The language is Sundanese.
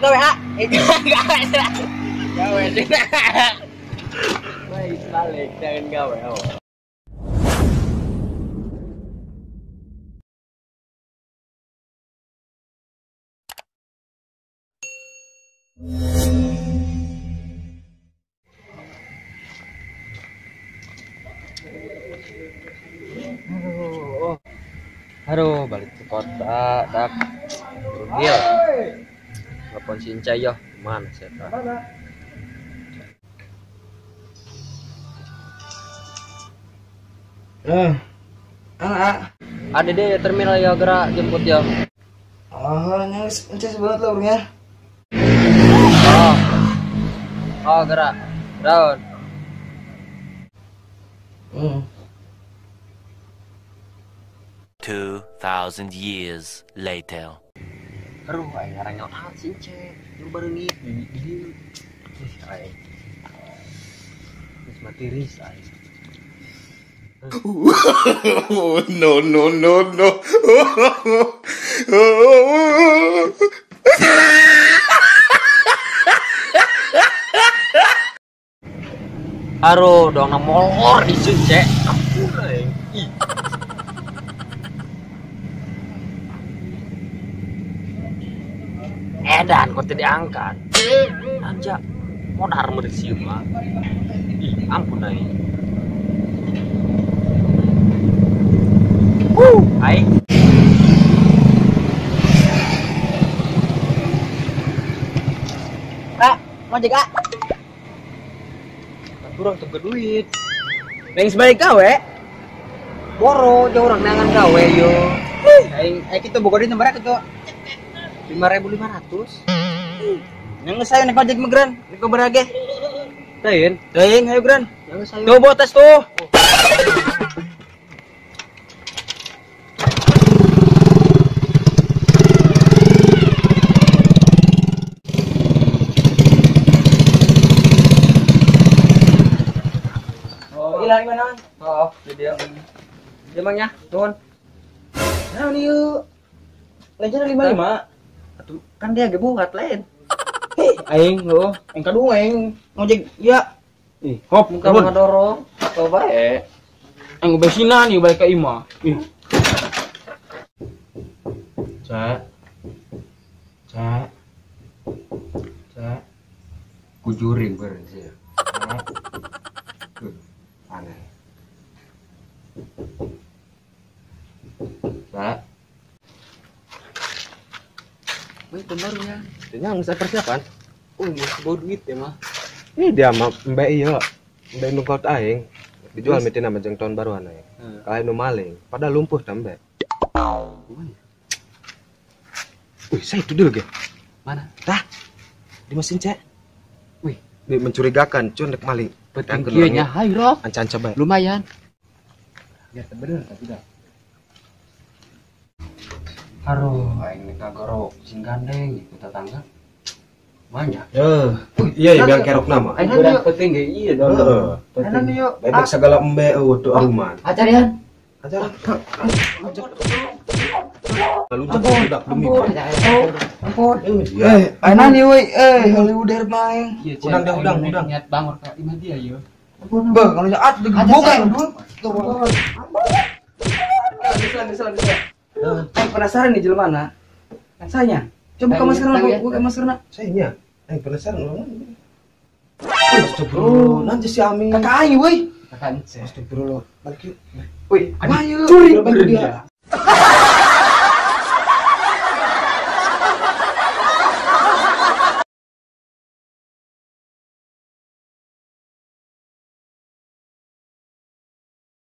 gawe ah. Gawe. Gawe. Baik balik jangan gawe. Aduh, balik ke kota, dak. Rugil. Telepon si Incai yo, mana sih? Ada deh terminal ya, gerak jemput ya. Oh, nyes, Incai sebelah lo orangnya. Oh, oh gerak, down. 2,000 years later. Aduh, aing ngarang amat sih, Cek. Lu baru nih di aing. Geus mati ris aing. No no no no. Aduh, dong molor di sini, Cek. Ampun aing. Ih. Edan kok tidak diangkat. Anja modar mersi mah. Ih, ampun aing. Aing. Kak, mau jaga? Kurang tuh ke duit. Neng sebalik gawe. Boro, jauh orang nangan gawe yo. Aing, aing kita boga duit nomor itu. 5.500. Yang saya naik ojek megran, naik berage. Teuing, teuing hayu gran. Yang saya. Tuh bawa tas tuh. Oh, hilang mana? Oh, jadi dia. Emangnya, turun. Nah, ini yuk. Lencana 55. Atuh, kan dia ge buat lain. Hei, aing heuh, aing kadung aing ngojek ya. Ih, hop, muka ngadorong atau bae. Aing bensinan ieu balik ka imah. Ih. Cak. Cak. Cak. Kujuring beureun sia. Aneh. Cak. Wih, bener ya. Ternyata nggak usah persiapan. Oh, masih bawa duit ya mah. Ini dia mah mbak iya, mbak nu kaut aing dijual mesti nama jeng tahun baruan aing. Kalau nu maling, pada lumpuh tambah. Wih, saya itu dulu ge. Mana? Tah, di mesin cek. Wih, ini mencurigakan, cuan dek maling. Penting kieu nya, hayu rok. Ancan coba. Lumayan. Ya bener tapi dah. Aduh, aing kagorok sing gandeng gitu tetangga. Banyak. Iya, ya biar kerok nama. Aing kurang penting ge iya dong. Heeh. Penting. Baik segala embe eueuh tuh aruman. Ajar ya. Ajar. Lalu budak demi. Ampun. Anan euy, Hollywood main. Udang dah udang, udang. Niat bangor ka imah dia ieu. Beuh, kalau jaat digebukan. Bisa. Aing penasaran nih jelema na. Rasanya. Coba buka maskerna, buka maskerna. Saya aing penasaran urang. Astagfirullah, nanti si Ami. Kakak aing euy. Kakak ence. Astagfirullah, balik yuk. Woi, ayo. Curi dia.